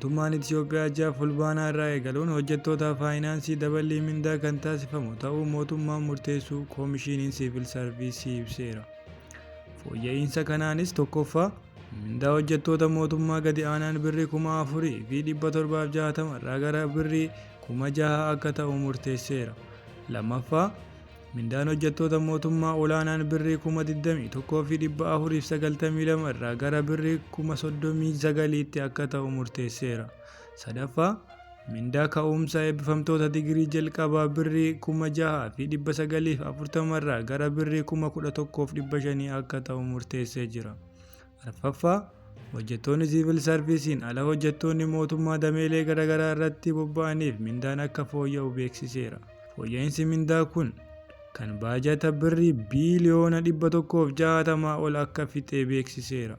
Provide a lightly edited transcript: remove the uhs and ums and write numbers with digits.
Mootummaan Itiyoophiyaa ji'a Fulbaanaa irraa eegaluun hojjettoota faayinaansii daballii mindaa kan taasifamu ta'uu mootummaan murteessuu Koomishiniin Siivil Sarviisii ibseera. Fooyya'iinsa kanaanis tokkoffaa, mindaa hojjettoota mootummaa gadi aanaan birrii 4,760 irraa gara birrii 6,000 akka ta'u murteesseera. Lammaffaa, Mindaan hojjettoota mootummaa olaanaan birrii 21,492 irraa gara birrii 39,000tti akka ta'u murteesseera. Sadaffaa, mindaa ka'uumsaa eebbifamtoota digirii jalqabaa birrii 6,940 irraa gara birrii 11,500 akka ta'u murteessee jira. Arfaffaa, hojjettoonni siivil sarviisiin ala hojjettoonni mootummaa dameelee garaagaraa irratti bobba'aniif mindaan akka fooyya'u beeksiseera. Fooyya'insi mindaa kun kan baajata birrii biiliyoona 160 ol akka fixe beeksiseera.